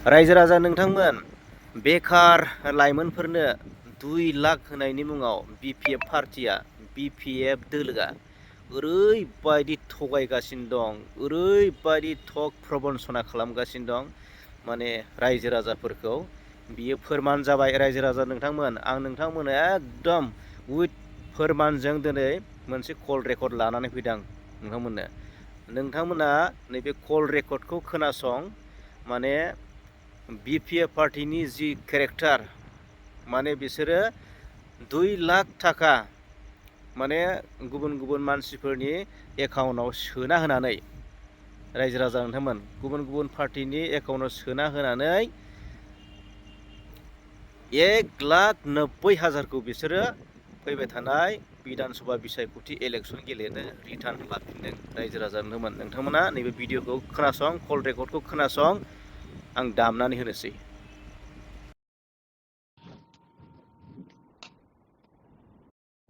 रायजो राजा नोंथांमोन बेखार लाइमोनफोरनो 2 लाख होनायनि मुङाव बिपिएफ पार्टिया बिपिएफ दोलोआ ओरैबायदि थगायगासिनो दं, ओरैबायदि ठग प्रबंसना खालामगासिनो दं माने रायजो राजाफोरखौ। बियो फोरमान जाबाय रायजो राजा नोंथांमोन। आं नोंथांमोननो एकदम उइथ फोरमानजों दिनै मोनसे कल रेकर्ड लानानै फैदों नोंथांमोननो। नोंथांमोना नैबे कल रेकर्डखौ खोनासं। माने बिपिएफ पार्टिनि जि केरेक्टार, माने बिसोरो 2 लाख थाखा माने गुबुन गुबुन मानसिफोरनि एकाउन्टआव सोना होनानै, रायजो राजा नोंथांमोन, गुबुन गुबुन पार्टिनि एकाउन्टआव सोना होनानै 1,90,000 बिसोरो फैबाय थानाय बिधान सभा बिसायख'थि इलेक्सन गेलेनो रिटार्न लाफिनदों। रायजो राजा नोंथांमोन, नोंथांमोना नैबे भिडिअखौ खोनासं, कल रेकर्डखौ खोनासं। आं दामनानै होनोसै।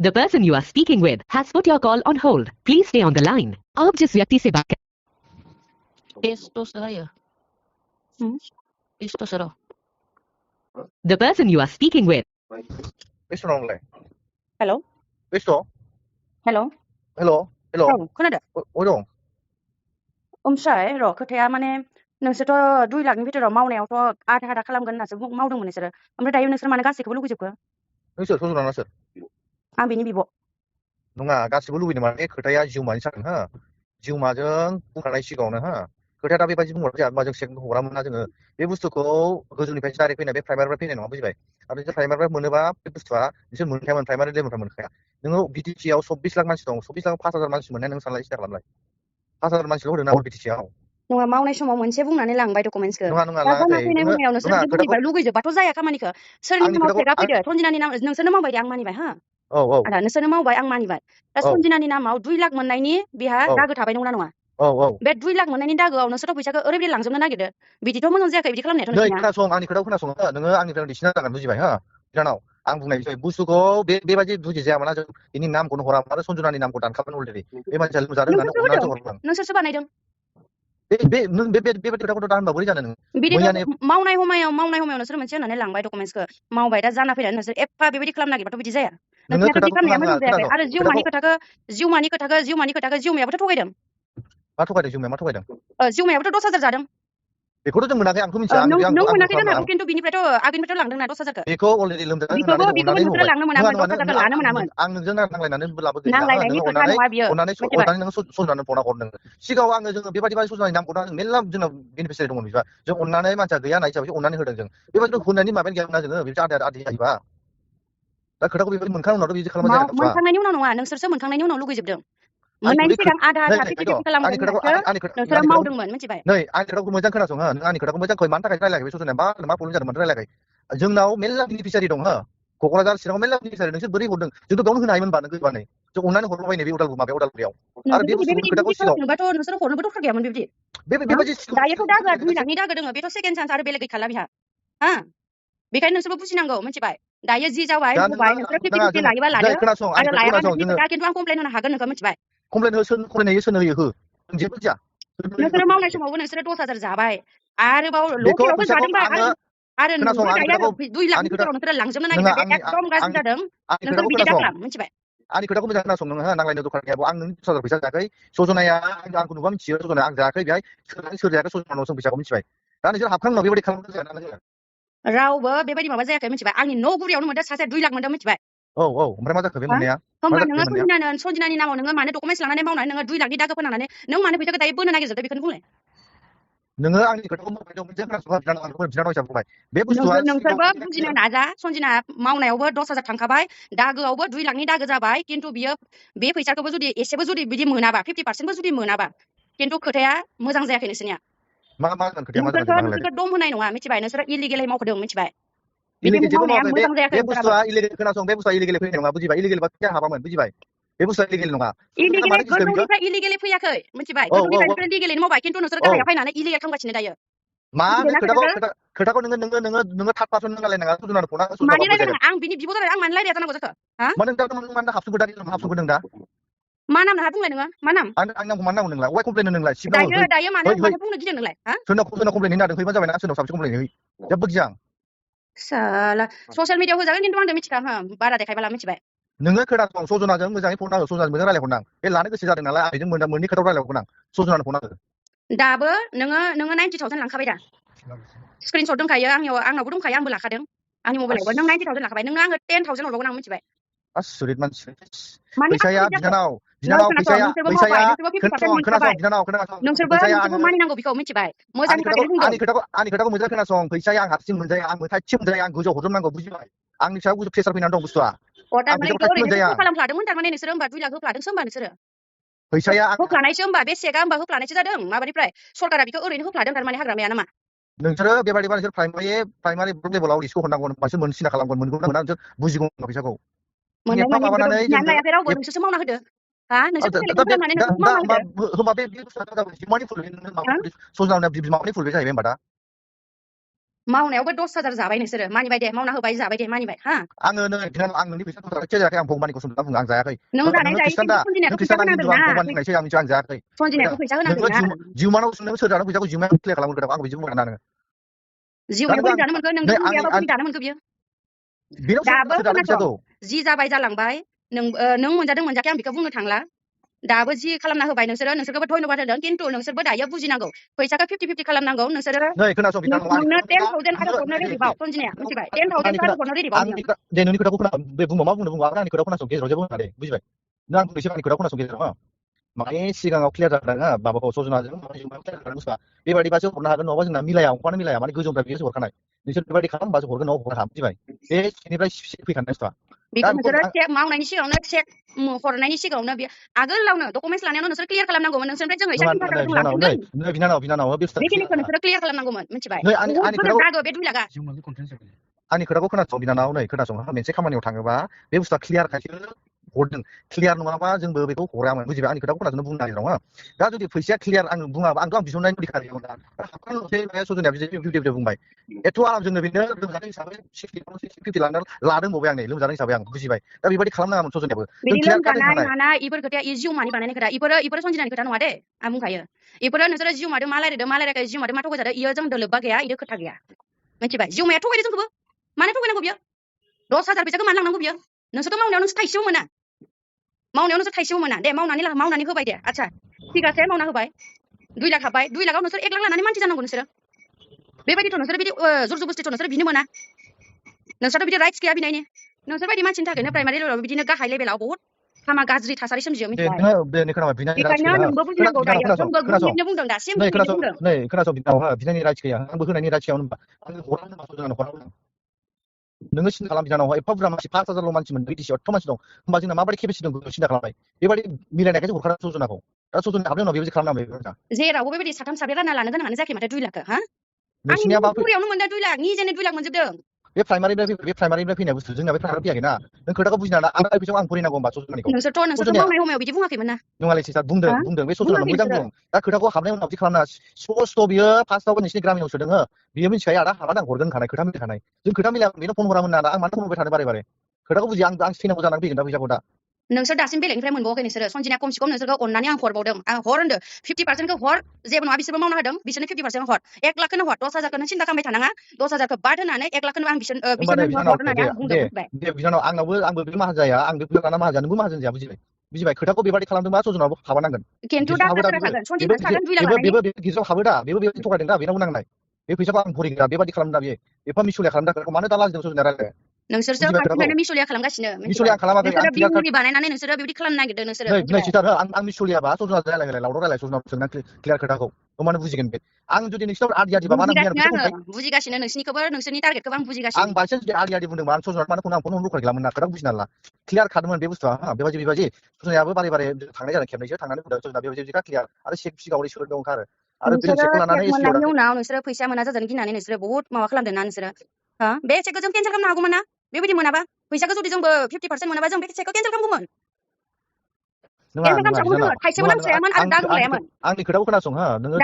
The person you are speaking with has put your call on hold. Please stay on the line. आप जिस व्यक्ति से बात Esto será ya. Esto será. The person you are speaking with. बेस्थ' नंलाय? हेलौ बेस्थ'? हेलौ हेलौ हेलौ औ खोनादों? अबे दं? ओमफ्राय र' खोथाया माने नोंसोरथ' 2 लाखनि भितराव मावनायावथ' आधा खालामगोन होननासो मावदोंमोन नोंसोरो। ओमफ्राय दायो नोंसोर मानो गासैखौबो लुगैजोबखो? नों सोर? सजना ना सोर? आं बिनि बिब'। नङा, गासिबो लुबैनो माने खोथाया जिउमानि जागोन हो। जिउमाजों बुंखानाय सिगाङावनो हो। खोथाया दा बेबायदि बुंहरबाय जोंहा, होमबा जों सेकेन्ड हरामोन ना जोङो। बे बुस्थुखौ गोजौनिफ्राय डाइरेक्ट फैनाय, बे प्राइमारिनिफ्राय फैनाय नङा, बुजिबाय? आरो जुदि प्राइमारिनिफ्राय मोनोबा बे बुस्थुआ नोंसोर मोनखायामोन, प्राइमारि लेभेलनिफ्राय मोनखाया। नोङो बिटिसिआव 24 लाख मानसि दं, 24 लाख 5,000 मानसि मोननाय नों सानलाय सिन्था खालामलाय। 5,000 मानसिल' होदों ना बिटिसिआव। नङा, मावनाय समाव मोनसे बुंनानै लांबाय डकुमेन्ट्सखौ। नङा दा जाना लाङाखै फैनाय नोङो। होनायाव नोंसोर नङा, जुदि खोथाखौ लुगैजोबबाथ' जाया खामानिखौ। सोरनि आंनि नामाव खोथाखौ चेकआ फैदो? सन्जिनानि नाम, नोंसोरनो मावबाय दे, आं मानिबाय हो। औ औ आदा नोंसोरनो मावबाय, आं मानिबाय। दा औ सन्जिनानि नामाव 2 लाख मोननायनि बेहा औ दागो थाबाय, नंगौना नङा? औ औ बे 2 लाख मोननायनि दागोआव नोंसोरथ' फैसाखौ ओरैबायदि लांजोबनो नागिरदो। बिदिथ' मोजां जायाखै, बिदि खालामनायाथ' नै नोंसिना। खोनासं, आंनि खोथाखौ खोनासं हो। नोङो आंनिफ्राय दिसिना जागोन, बुजिबाय हो बिनानाव? आं बुंनाय बुस्थुखौ बेबायदि बुजि जायामोना जों। बिनि नामखौनो हरा आरो सन्जनानि नामखौ दानखाबाय अलरेडि। बे मानसिया लोमजादों होननानै नोंसोरसो अननानैसो होदों, हरदों। नोंसोरसो बानायदों। नों बेबायदि खोथाखौथ' दा होनबा बोरै जानो नों? मैयानो बिदिथ' मावनाय समायाव नोंसोर मोनसे होननानै लांबाय डकुमेन्ट्सखौ। मावबाय, दा जाना फैनानै नोंसोर एफा बेबायदि खालामनो नागिरबाथ' बिदि जाया। नोङो नोंसिनाथ' बिदि खोथाखौ खालामनाया खोनासङा, मोजां जायाखै। आरो खोथाखौ जिउमानि खोथाखौ जिउमायाबोथ' थगायदों। मा थगायदों? जिउमाया मा थगायदों? जिउमायाबोथ' 10,000 जादों। बेखौथ' जों मोनाखै, आंथ' मिथिया। नों आं मोनाखै जानो खालामनो हागौ, खिन्थु आगोलनिफ्राय लांदोंना 10,000खौ। बेखौ अलरेडि लोमजादों होननानै जों बिखौबो अननानै नोंसोरो होबाय। लांनो नङा मोनामोन, नङा, 10,000खौ लानो मोनामोन। आं नोंजों नांलायनानै लाबो गैला हो। नांलायनायनि नोङो खोथा नङा बियो, मिथिबाय? अननानै नोङो सजनानै फना हर नोङो। सिगाङाव आङो जोङो बेबायदि सजनानि नामखौ मेरला जोंनाव बेनिफिसियारि दंमोन, बिदिबा जों अननानै मानसिया गैया होननाय हिसाबै अननानै होदों जों। बेबायदिनो होनायनि माबायानो गैयामोन जोङो, बिदि आदि जायोबा। दा खोथाखौ बेबायदि मोनखांनायनि उनावथ' बिदि खालामबा जाया बुस्थुआ। मोनखांनायनि उनाव नङा, नोंसोरसो मोनखांनायनि उनाव लुगैजोबदों। आंनि मोननायनि सिगां आधा नै 50-50 खालामगोन आंनि खोथाखौ होननासो नोंसोरो मावदोंमोन, मिथिबाय? नै आंनि खोथाखौ मोजां खोनासं हो। नों आंनि खोथाखौ मोजां मानि थाखाय रायलायाखै? बे सजनाया मा प्रब्लेम जादों? मानो रायलायाखै? जोंनाव मेरला बेनिफिसियारि दं हो। क'क्राझार चिराङाव मेरला बेनिफिसियारि। नोंसोर बोरै हरदों? जोंथ' बेयावनो होनो हायोमोन, नों गैबानो जों अननानै हरलाबायनाय बे उदालगुरियाव। आरो बे नोंसोरथ' बुस्थुखौ बेबायदि खोथाखौ सिगाङाव खालामनोबाथ' नोंसोर हरनोबो दरखार गैयामोन बेबायदि। बेबायदि दायोथ' दागोआ 2 लाखनि दागो दङ, बेथ' सेकेन्ड चान्स आरो बेलेग गैखाला बिहा। हा? बेखायनो नोंसोरबो बुजिनांगौ, मिथिबाय? दायो जि जाबाय दा होबाय, नोंसोरो 50-50 लायोबा लादो, नै खोनासं, आंनि आरो खोथाखौ लायाबा खोनासं। नोंसोरनि जोङो खोथा, खिन्थु आं कमप्लेन होनो हागोन नोंखौ, मिथिबाय? कमप्लेन सोरनो होयो हो? जों जेबो मिथिया। नोंसोरो मावनाय समावबो नोंसोरो 10,000 जाबाय, आरोबाव बेखौ लकेलावबो फैसाखौ जादोंबा, आङो आरो खोनासं, नोंबो आंनि दायो खोथाखौ 2 लाखनि आंनि खोथा भितराव नोंसोरो लांजोबनो नोङो नागिरदों। बे एकदम गाज्रि जादों। आंनि नोंसोर खोथाखौ बिदि खोनासं। दाखालाम, मिथिबाय? आंनि खोथाखौ मोजां खोनासं नोङो, नांलायनो दरखार गैया। आं नोंनि 10,000 फैसा जायाखै। सजनाया आंखौ नुबा मिथियो, सजनाया आं जायाखै। बेहाय सोर जायाखै? सजनानाव जों फैसाखौ मिथिबाय। दा नोंसोर हाबखांनाय उनाव बेबायदि खालामनो जाया। रावबो बेबायदि माबा जायाखै, मिथिबाय? आंनि न' गुरियावनो मोनदों, सासे 2 लाख मोनदों, मिथिबाय? औ ओमफ्राय मा जाखो बे मोननाया? मा होमबा जाखो बे नोङो मोननाया? सन्जिनानि नामाव नोङो मानो डकुमेन्ट्स लानानै मावनानै नोङो 2 लाखनि दागो फोनांनानै नों मानो फैसाखौ दायो बोनो नागिरजोबदों? बेखौनो बुंलाय। नोङो आंनि खोथाखौ मावबाय दं, मोजां खोनासं। बिनानाव हिसाबै बुंबाय। बे बुस्थुआ नोंसोरबो बुजिनो नाजा। सन्जिना मावनायावबो 10,000 थांखाबाय, दागोआवबो 2 लाखनि दागो जाबाय, खिन्थु बियो बे फैसाखौबो जुदि एसेबो जुदि बिदि मोनाबा, 50% जुदि मोनाबा, खिन्थु खोथाया मोजां जायाखै नोंसोरनिया। मा जागोन खोथाया? मा जागोन जेनेबा होनलाय? नोंसोरखौ दम होनाय नङा, मिथिबाय? नोंसोरो इलिगेलै मावदों, मिथिबाय? बिदि इलिगेल जेबो मावनाया मावाखै। मोजां जायाखै बे नोंसोराबो। बुस्थुआ इलिगेल। खोनासं, बे बुस्थुआ इलिगेल फैनाय नङा, बुजिबाय? इलिगेल बाथाय हाबामोन, बुजिबाय? बे बुस्थुआ इलिगेल नङा। सजनाया मानो गिदों बेखौ? गोजौनिफ्राय फैयाखै, मिथिबाय? औ गोजौनिफ्राय नोंसोरो लिगेलैनो मावबाय, खिन्थु नोंसोर औ गाहायाव फैनानै इलिगेल खालामगासिनो दायो। मा बुजिदोंना खोथाखौ? खोथाखौ नोङो थार्ड पार्सन रायलायनाङा। सजनानो फना मानि सजनाखौ बुजायदों। रायलायनाङा? आं बिनि बिब' जाबाय, आं मानो रायलाया जानांगौ जाखो? हा? मानो नों हाबसुगोदों दा? मा नाम नोंहा बुंलाय नोङो मा नाम आंनि नामखौ मानो नांगौ नोंलाय वाइ कमप्लेन नोंलाय सिगाङाव दायो मानो बुंनो गिदों नोंलाय हा सोरनाव कमप्लेन होनो फैबानो जाबाय ना सोरनाव साबसिन कमप्लेन होयो जेबो गिया आं साला ससियेल मिडियाआव होजागोन खिन्थु आंथ' मिथिखा हो बारा देखायबाला मिथिबाय नोङो खोनासं सजनाजों मोजाङै फन नांगौ सजनाजों मोजां रायलायहरनां बे लानो गोसो जादों नालाय आंजों मोननै खोथायाव रायलायहरगोन आं सजनानो फन नांगौ दाबो नोङो 90,000 लांखाबाय दा स्क्रिनशट दंखायो आंनावबो दंखायो आंबो लाखादों आंनि मबाइलावबो नों 90,000 लाखाबाय नोङो आंनो 10,000 हरबावगोन आं मिथिबाय आसुरित मानसि माने फैसाया आसुरित जाखो बिनानाव खोनासं फैसाया नोंसोरबो मावबाय नोंसोरबो 50% मोनखाबाय बिनानाव नोंसोरबो फैसाया मानिनांगौ बेखौ मिथिबाय मोजांनि थाखायनो बुंदों आंनि खोथाखौ मोजां खोनासं फैसाया आं हारसिं मोनजाया आं थाइसे मोनजाया आं गोजौआव हरजोबनांगौ बुजिबाय आंनि सायाव गोजौ प्रेसार फैनानै दं बुस्थुआ आं तारमाने फैसाखौ थाइसे ओरैनो मोनजाया खालामफ्लादोंमोन तारमाने नोंसोरो होमबा 2 लाख होफ्लादोंसो होमबा नोंसोरो फैसाया होफ्लानायसो होमबा बे चेकआ होमबा होफ्लानायसो जादों माबानिफ्राय सरकारा बेखौ ओरैनो होफ्लादों तारमाने हाग्रामाया नामा नोंसोरो बेबायदिबा नोंसोर प्राइमारि लेभेलाव लिस्टखौ हरनांगोन होमबासो मोनसिना खालामगोन मोनगौ ना मोना नोंसोर बुजिगौ फैसाखौ मोननाय एफा माने माबानानै बिनानै लायाखै रावबो नोंसोरसो मावना होदो हा नोंसोर सेलेक्सन खालामनानै नोंसोरसो मावना होदो होमबा बे बुस्थुआ जिमानि फुल सजनाव बिमानि फुल जाहैबाय होमबा दा मावनायावबो 10,000 जाबाय नोंसोरो मानिबाय दे मावना होबाय जाबाय दे मानिबाय हा आङो नै बिनानाव आं नोंनि फैसाखौ एसे जायाखै आं भगबाननि कसम बुङो आं जायाखै नों जानाय नोङो जायै खृष्टान खिन्थु दा सन्जिनायाथ' नों फैसा खृष्टान आं हिन्दु होनांदों आं ना भगबान होननायसो आं मिथिया आं जायाखै सन्जिनायाथ' फैसा नोङो होनांदों ना जिउमानाव नों सोर जानो फैसाखौ जिउमायाव क्लियार खालामगोन खोथाखौ आं बिदि बुंबाय ना नोङो जिउमायाव बोरै जानो मोनखो नोंनि गैयाबा बोरै जानो मोनखो बियो बेनाव दाबो सोर जानो खोनासं फैसाखौ जि जाबाय जालांबाय नों मोनजादों मोनजायाखै आं बेखौ बुंनो थांला दाबो जि खालामना होबाय नोंसोरखौबो धन्यबाद होदों खिन्थु नोंसोरबो दायो बुजिनांगौ फैसाखौ 50-50 खालामनांगौ नोंसोरो नै खोनासं बिनानाव नोंनो 10,000 आरो हरनो रेडिबाव सन्जिनाया मिथिबाय 10,000 आरो हरनो रेडिबाव दे नोंनि खोथाखौ खोना बे बुंबा मा बुंदों आंनि खोथाखौ खोनासं गेजेराव जेबो होना दे बुजिबाय नों आं बुंनोसै आंनि खोथाखौ खोनासं गेजेराव माने सिगाङाव क्लियार जादों माबाखौ सजनाजों क्लियार जादों बुस्थुआ बेबायदिबासो हरनो हागोन नङाबा जोंना मिलाया अंकआनो मिलाया माने गोजौनिफ्राय बियोसो हरखानाय नोंसोर बेबायदि खालामबासो हरगोन नङाबा हरा बुजिबाय बे सिनिफ्राय फैखानाय बुस्थुआ बेखौ नोंसोरो चेक मावनायनि सिगाङावनो चेक हरनायनि सिगाङावनो बे आगोलावनो डकुमेन्टस लानायावनो नोंसोर क्लियार खालामनांगौमोन नोंसोरनिफ्राय जोङो हिसाब खिथाब जों लाफिनगोन बिनानाव बे बुस्थुआ बेखिनिखौ नोंसोरो क्लियार खालामनांगौमोन मिथिबाय नै बहुत गिदिर दागो बे 2 लाखआ आंनि खोथाखौ खोनासं बिनानाव नै खोनासं मोनसे खामानियाव थाङोबा बे बुस्थुआ क्लियार खायसो हरदों क्लियार नङाबा जोंबो बेखौ हरामोन बुजिबाय आंनि खोथाखौ खोनासंनो बुंनो नागिरदों दा जुदि फैसाया क्लियार आं बुङाबा आंथ' आं बिहरनायनि अधिकार गैया दा सजनाया बिदि बुंबाय एथ' आराम जोंनो बेनो लोमजादों हिसाबै 50 लादों बबे आंनि लोमजादों हिसाबै आं बुजिबाय दा बेबायदि खालामनाङामोन सजनायाबो बिदि लोमजानाय मानाय इफोर खोथाया जिउमानि बानायनाय खोथा इफोरो सन्जिनानि खोथा नङा दे आं बुंखायो इफोरो नोंसोरो जिउमादों मा रायलायदों जिउमादों मा थगायजादों इयो जोंदो लोब्बा गैया इदो खोथा गैया मिथिबाय जिउमाया थगायदों जोंखौबो मानो थगायनांगौ बियो 10,000 फैसाखौ मानो लांनांगौ बियो नोंसोरथ' मावनायाव नोंसोर थाइसेबो मोना दे मावनानै होबाय दे आच्छा ठीक आसे मावना होबाय 2 लाख हाबबाय 2 लाखआव नोंसोर 1 लाख लानानै मानसि जानांगौ नोंसोरो बेबायदिथ' नोंसोर बिदि जरजबस्तिथ' नोंसोर बिनो मोना नोंसोरथ' बिदि राइट्स गैया बिनायनि नोंसोर बायदि मानसिनि थाखायनो प्राइमारि लेभेलाव बिदिनो गाहाय लेभेलाव बहुत हामा गाज्रि थासारि सोमजियो मिथिबाय बेखायनो नोंबो बुजिनांगौ दायो जोंबो गुबुननो बुंदों दासिम गुबुननो बुंदों नै खोनासं बिनानाव बिनायनि राइट्स गैया आंबो होनायनि राइट्स गैया आङो हरानो सजनानो हरानो नोङो सिन्था खालाम बिनानाव एफा बुरजा मानसि 5,000 मानसि मोन बिटिसि एथ' मानसि दं होमबा जोंना माबायदि केपेसिटि दं सिन्था खालामनाय बेबायदि मिलायनायखायसो हरखादों सजनाखौ दा सजना हाबनाय उनाव बेबायदि खालामनांबाय जेरावबो बेबायदि 3-4 रानना लानो गोनाङानो जायाखै माथो 2 लाखखौ हा आंनि नोंसिनिया बुरियावनो मोनदों 2 लाख निजेनो 2 लाख मोनजोबदों बे प्राइमारिनिफ्राय फैनाय बुस्थु जोंना बे प्राइमारि फैयाखैना नों खोथाखौ बुजिना आं फैसाखौ आं भरिनांगौ होमबा सजनानिखौ नोंसोरथ' मावनाय समाव बिदि बुङाखैमोन ना नङालै सिस्टार बुंदों बे सजनानो मोजां बुं दा खोथाखौ हाबनाय उनाव बिदि खालामना स्पस्ट बियो फार्स्टआवबो नोंसिनि गामियाव सोदों बियो मिथिखायो आदा हाबा आं हरगोन होनखानाय खोथा मिथिखानाय जों खोथा मिलाया बेनो फन हरामोन ना आं मानो फन हरबाय थानो बारे खोथाखौ बुजिया आं थैनांगौ जानानै फैगोन दा फैसाखौ दा नोंसोर दासिम बेलेगनिफ्राय मोनबावाखै नोंसोरो सन्जिना खमसे खम नोंसोरखौ अननानै आं हरबावदों आं हर होनदों 50%खौ हर जेबो नङा बिसोरबो मावना होदों बिसोरनो 50% हर 1 लाखखौनो हर 10,000खौ नों सिन्था खालामबाय थानाङा 10,000खौ बाद होनानै 1 लाखखौनो आं बिसोरनो हर होननानै आं बुंदों मिथिबाय दे बिनानाव आंबो बे माहाजोन जाया आं बे फैसा लाना माहाजोन नोंबो माहाजोन जाया बुजिबाय खोथाखौ बेबायदि खालामदोंबा सजनाबो हाबा नांगोन खिन्थु दा सोर हागोन सन्जिना सागोन 2 लाख लानानै बेबो गिदिराव हाबो दा बेबो बेबायदि थगायदों दा बेनावबो नांनाय बे फैसाखौ आं भरिग्रा बेबायदि खालामदों दा बेयो एफा मिसुलिया खालामदों खोथाखौ मानो दा लाजिदों सजना रायलाय नोंसोरसो फारसेनिफ्रायनो मिसलिया खालामगासिनो मिसुलिया आं खालामाखै नोंसोरो आं क्लियार बिउरि बानायनानै नोंसोरो बेबायदि खालामनो नागिरदों नोंसोरो नै सिस्टार आं मिसुलियाबा सजना रायलाय लावदाव रायलाय सजना सोंना क्लियार खोथाखौ मानो बुजिगोन बे आं जुदि नोंसिनाव आदि आदिबा मानो बुजिगासिनो नोंसिनिखौबो नोंसोरनि टारगेटखौबो आं बुजिगासिनो आं बायचान्स जुदि आदि बुंदोंबा आं सजना मानो फन रेकर्ड खालामोन ना खोथाखौ बुजिना ला क्लियार खादोंमोन बे बुस्थुआ बेबायदि सजनायाबो बारे थांनाय जादों खेबनैसो थांनानै बुंदों सजना बेबायदि क्लियार आरो चेक सिगाङाव सोदों ओंखारो आरो बे चेकखौ लानानै मोननायनि उनाव नोंसोरो फैसा मोना जाजानो गिनानै नोंसोरो बहुत माबा खालामदों ना नोंसोरो बे चेकखौ जों केन्सेल खालामनो हागौमोन ना बेबायदि मोनाबा फैसाखौ जुदि जोंबो 50% मोनाबा जों बे चेकखौ केन्सेल खालामगौमोन आंनि खोथाखौ खोनासं नोङो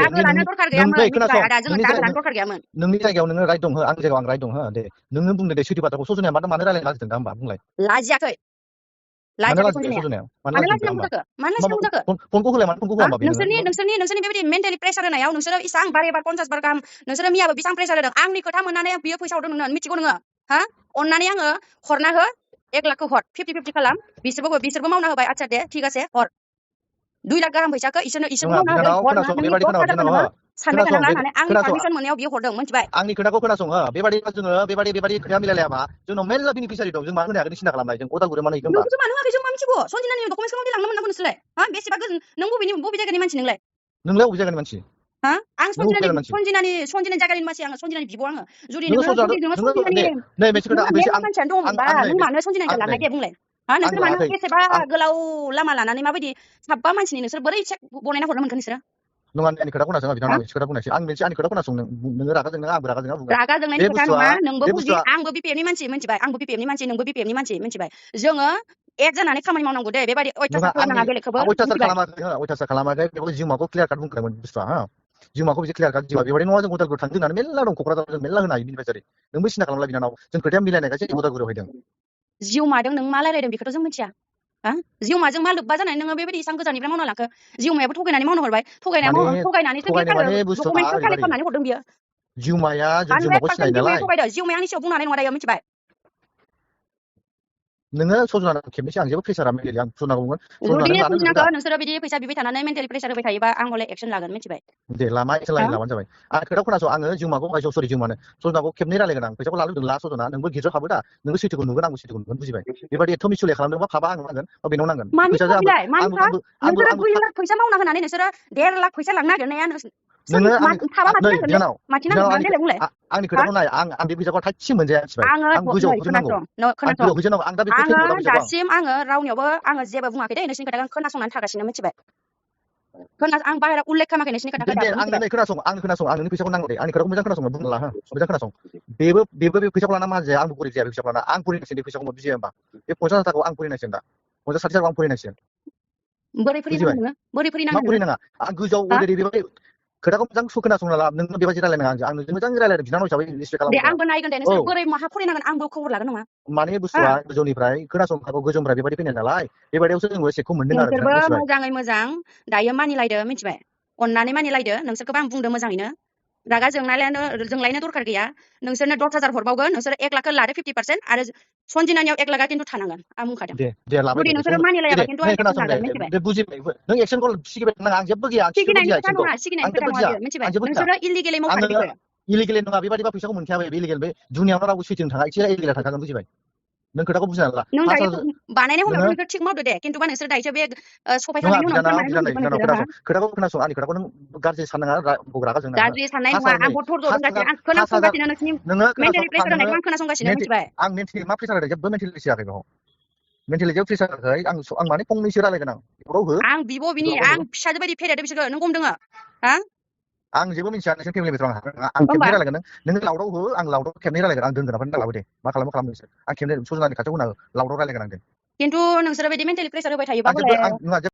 नोंनि जायगायाव नोङो राइट दं आंनि जायगायाव आं राइट दं दे नोङो बुंदो दे सैथो बाथ्राखौ सजनाया मानो रायलायनो लाजिदों दा होमबा बुंलाय लाजियाखै मानो लाजियाखै लाजिखो सन्जिनाया सजनाया मानो मानो लाजिखो लाजिनांगौ होमबा जाखो मानो लाजिनांगौ जाखो फनखौ होलाय मानो फनखौ होआ होमबा नोंसोरनि बेबायदि मेन्टेलि प्रेसार होनायाव नोंसोरो इसां बार 50 गाहाम नोंसोरो मियाबो बेसां प्रेसार होदों आंनि खोथा मोननानै बियो फैसा हरदों नोंनो मिथिगौ नोङो हा अननानै आङो हरना हो 1 लाखखौ हर 50-50 खालाम बिसोरबो मावना होबाय आচ্ছা दे ठीक আছে हर 2 लाख गाहाम फैसाखौ इसोरबो नङा मावना होदों बिनानाव हर नोङो खोनासं नोंनि बेबायदि खोनासं 10,000 बिनानाव नोङो सानबाय खोनासं थानाङा होननानै आंनि खोनासं पारमिसन मोननायाव बियो हरदों मिथिबाय आंनि खोथाखौ खोनासं बेबायदि जोङो बेबायदि खोथाया मिलायलायाबा जोंनाव मेल्ला बेनिफिसियारि दं जों मानो होनो हागोन सिन्था खालामनाय जों उदालगुरियाव मानो हैगोन होमबा नोंखौसो मानो होआखै जों मा मिथिगौ सन्जिनानि डकुमेन्टसखौ माबोरै लांनो मोननांगौ नोंसोरलाय हा बेसेबा गोजोन नों बबे जायगानि मानसि नोंलाय नोंलाय बबे जायगानि मानसि हा आं नों बबे जायगानि मानसि सन्जिनानि जायगानि मानसि आङो सन्जिनानि बिब' आङो जुदि नोङो नोङो सज'आथ' सन्जिनानि दे नै मोनसे खोथा नोंहा आं मेरला मानसियानो दङमोनबा नै नों मानो सन्जिनानिखौ आं नै लानाय दे बुंलाय हा आं नोंसोर मानो लाङाखै बेसेबा आं गोलाव लामा लानानै माबायदि साबा मानसिनि नोंसोर बोरै चेक बनायना हरनो मोनखो नोंसोरो नङा आंनि खोथा खोनासं बिनानाव हा आं मोनसे खोथा बुंनोसै आं मोनसे आंनि खोथा खोनासं नोङो रागा जोंनो आंबो रागा जोंना बुंगोन रागा जोंनायनि बे खोथा बुस्थुआ नङा नोंबो बे बुजि बुस्थुआ आंबो बिपिएफनि मानसि मिथिबाय आंबो बिपिएफनि मानसि नोंबो बिपिएफनि मानसि मिथिबाय जोङो एक जानानै खामानि मावनांगौ दे बेबायदि नङा अयथासार खालामनाङा बेलेगखौबो आं अयथासार मिथिबाय खालामाखै बेखौ जिउमाखौ क्लियार काट बुंखायोमोन बुस्थुआ हा जिउमाखौ बिदि क्लियार काट जिउमा बेबायदि नङा जों उदालगुरि थांदों होननानै मेल्ला दं क'क्राझाराव जों मेल्ला होनो हायो बेनिफिसियारि नोंबो सिन्था खालामला बिनानाव जों खोथाया मिलायनायखायसो जों उदालगुरियाव हैदों जिउमादों नों मा रायलायदों बेखौथ' जों मिथिया हा जिउमाजों मा लोब्बा जानानै नोङो बेबायदि इसां गोजाननिफ्राय मावना लांखो जिउमायाबो थगायनानै मावनो हरबाय माने थगायनानैसो बे थगायनाय माने बुस्थुआ डकुमेन्टखौ कालेक्ट ओरैबायदि खालामनानै हरदों बियो जिउमाया जों 100% जिउमाखौ सिनायो जिउमाया नालाय थगायदों जिउमाया आंनि सिगाङाव बुंनो हानाय नङा दायो मिथिबाय नोङो सज'ना खेबनैसो आं जेबो प्रेसारा मेलेलि आं सज'नाखौ बुंगोन सज'ना जुदि नों लानो गोसो सन्जिनाखौ दा नोंसोरो बिदि फैसा बिबाय थानानै मेन्टेलि प्रेसार होबाय थायोबा आं हले एक्सन लागोन मिथिबाय दे लामा एक्सन हा लाबानो जाबाय आं खोथाखौ खोनासं आङो जिउमाखौ सरि जिउमानो सज'नाखौ खेबनै रायलायगोन आं फैसाखौ लानो ला सज'ना नोंबो गिदिराव हाबो दा नोंबो सैथोखौ नुगोन आंबो सैथोखौ नुगोन बुजिबाय बेबायदि एथ' मिसुले खालामदोंबा फाबा आं नांगोन बा बेनाव नांगोन मानि फैसाजों फा बिलाय मानि फा नोंसोरो आंबो 2 लाख फैसा मावना होनानै नोंसोरो 1.5 लाख फैसा लांनो नागिरनाया नोङो थाबा नै माथि बिनानाव नांगोन मा देलाय बुंलाय आंनि हा खोथाखौ नाय आं बे फैसाखौ थाइसे मोनजाया मिथिबाय आं गोजौआव नै होजोबनांगौ आं खोनासं गोजौआव होजोबनांगौ आं दा बेखौ आङो थैनो हरला फैसाखौ दासिम आङो रावनियावबो आङो जेबो बुङाखै दे नोंसिनि खोथाखौ खोनासंनानै थागासिनो मिथिबाय आं बाहेरा उल्लेख खालामाखै नोंसिनि खोथाखौ दे दाबो आं मिथिबाय नै खोनासं आं नोंनि फैसाखौ नांगौ दे आंनि खोथाखौ मोजां खोनासं बुंनो ला मोजां खोनासं बेबो बे फैसाखौ लाना मा जाया आंबो गरिब जाया बे फैसाखौ लाना आं फरायनांसिगोन बे फैसाखौ बुजिया होमबा बे 50,000 थाखाखौ आं फरायनांसिगोन दा 50-60 थाखाखौ आं फरायनांसिगोन बोरै फरिनांगोन बुजिबाय नोङो बोरै मा फरिनांगोन नोङो फरायनाङा आं गोजौआव हा अलरेडि बेबायदि खोथाखौ मोजां खोनासंना ला नों बेबायदि रायलायनाङा आं नोंजों मोजां रायलायदों बिनानाव हिसाबै रिसपेक्ट दे खालामदों आंबो नायगोन दे औ नोंसोर बोरै माहा फरिनांगोन आंबो खबर लागोन नङा माने हा बुस्थुआ गोजौनिफ्राय खोनासंखागौ गोजौनिफ्राय बेबायदि फैनाय नालाय बेबायदियावसो जोङो सेकखौ मोनदों आरो नोंसोरबो मिथिबाय मोजाङै मोजां दायो मानिलायदो मिथिबाय अननानै मानिलायदो नोंसोरखौबो आं बुंदों मोजाङैनो रागा जोंलायनो दरखार गैया नोंसोरनो 10,000 हरबावगोन नोंसोर 1 लाखखौ लादो 50% आरो सन्जिनानियाव 1 लाखा खिन्थु थानांगोन आं बुंखादों दे लाबाय जुदि दे नोंसोरो मानिलायाबा खिन्थु आं नै एक्सन खोनासं लागोन मिथिबाय दे बुजिबाय नों एक्सनखौ सिगिबाय थानाङा आं जेबो गैया आं खिथिबो सिगिनायनि गिया खोथा एक्सनखौ नङा आं सिगिनायनि खोथा जेबो नङा गिया बेयो मिथिबाय आं जेबो गिया नोंसोरो इलिगेलै आङो मावखादों बेखौ इलिगेल नङा बेबायदिबा फैसाखौ मोनखाया बे इलिगेल बे दुनियावनो रावबो सैथोजों थाङा एसे इलिगेला थांखागोन बुजिबाय नों खोथाखौ बुजिना ला नों दायो 5,000 बानायनाय नोङो समावथ' नोंसोर थिग मावदो दे खिन्थुबा नोंसोर दायो बे नङा सफायखांनायनि उनाव बिनानाव मानो खालामजोबगोन बिनानाव नोंसोरो हा खोथाखौ खोनासं आंनि खोथाखौ नों गाज्रि साननाङा रागा जोंनाङा गाज्रि साननाय नङा फार्स्टआव आं नै बहुत धरज' दंगासिनो आं 5,000 खोनासंगासिनो नोंसिनि नोङो मेन्टेलि खोनासं प्रेसार नोङो होनायखौ आं खोनासंगासिनो मिथिबाय आं मेन्टेलि मा प्रेसार होदों जेबो मेन्टेलि प्रेसार जायाखै बेयाव मेन्टेलि जेबो प्रेसार होआखै आं माने फंनैसो रायलायगोन आं बेफोराव हो आं बिब' बिनि लावराव आं हो फिसाजो बायदि फेदेरदो बिसोरखौ नों गम दोङो हा आं जेबो मिन्थिया नोंसोर फेमिलि बेथर आं होमबा खेबनै रायलायगोन नों लावराव हो आं लावराव खेबनै रायलायगोन आं दोनगोन ओमफ्राय दालाबो दे मा खालामो नोंसोर आं खेबनै सजनानि खाथियाव होना लावराव रायलायगोन आं दे खिन्थु नोंसोरो बिदि मेन्टेलि प्रेसार होबाय थायोबा आं हले जेबो आं